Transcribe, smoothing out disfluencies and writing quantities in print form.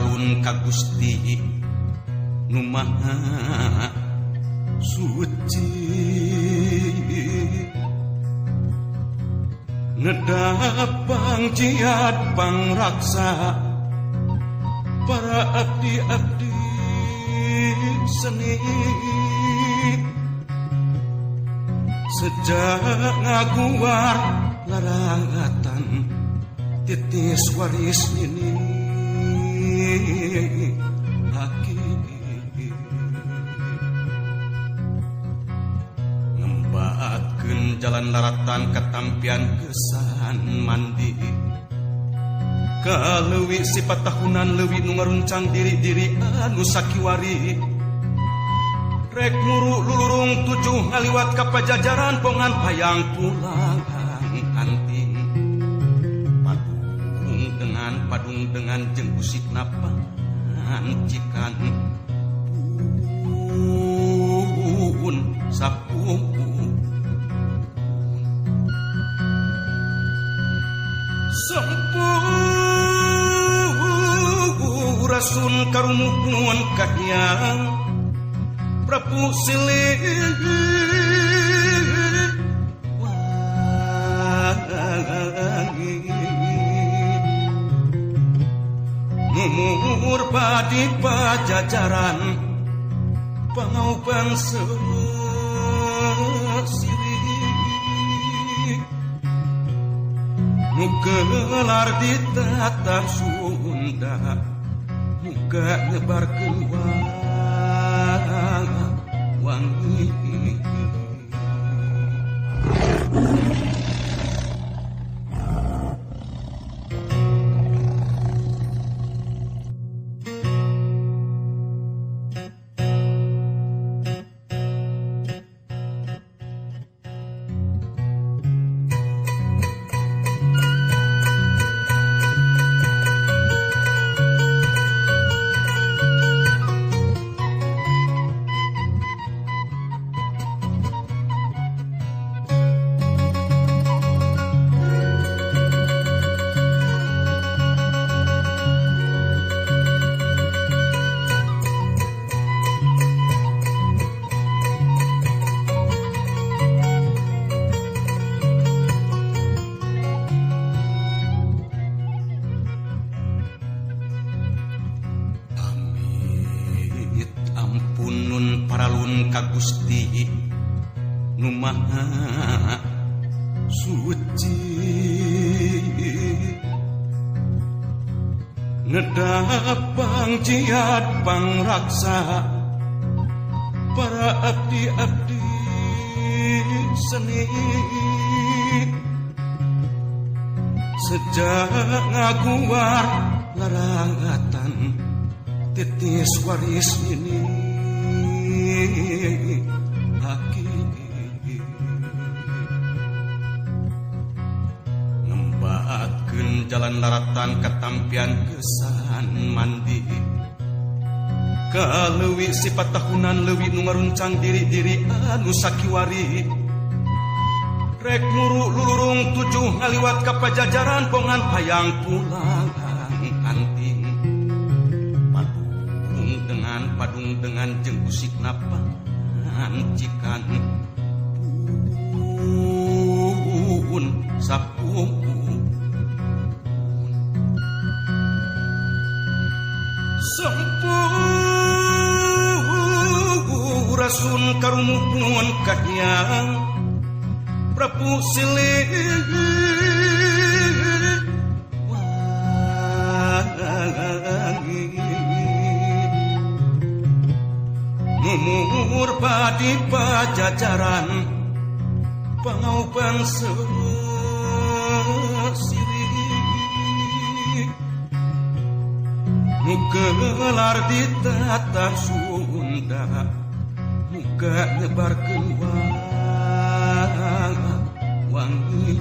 paralun ka Gusti nu Maha Suci. Nedapang jihad pangraksa para abdi-abdi seni sejak ngaguar larangatan titis waris ini aki ngembatkeun jalan laratan katampian kesan mandi kaleuwi sifat tahunan leuwih nu ngaruncang diri-diri anu sakiwari rek muru lulurung tujuh ngaliwat ka pajajaran pongan hayang pulang anting padung dengan jeung usik napancikan pun sapu Sampurasun karumuhun kahiyang Prabu Siliwangi Mumur padi pajajaran pangaupang sesirik nu gelar di tatar Sunda muga nyebarkeun wangi. Paralun ka Gusti nu Maha Suci nedapang jihad pangraksa para abdi-abdi seni sejak ngaguar larangatan titis waris ini aki ngembatkeun jalan laratan katampian kesan mandi kaleuwi sifat tahunan leuwih nu ngaruncang diri-diri anu sakiwari rek muru lulurung tujuh ngaliwat ka pajajaran pongan hayang pulang anting padung dengan jeung usik napancikan pun sapu Sampurasun karumuhun kahiyang Prabu Siliwangi Mumur padi pajajaran pangaupang sesirik nu gelar di tatar Sunda muga nyebarkeun wangi.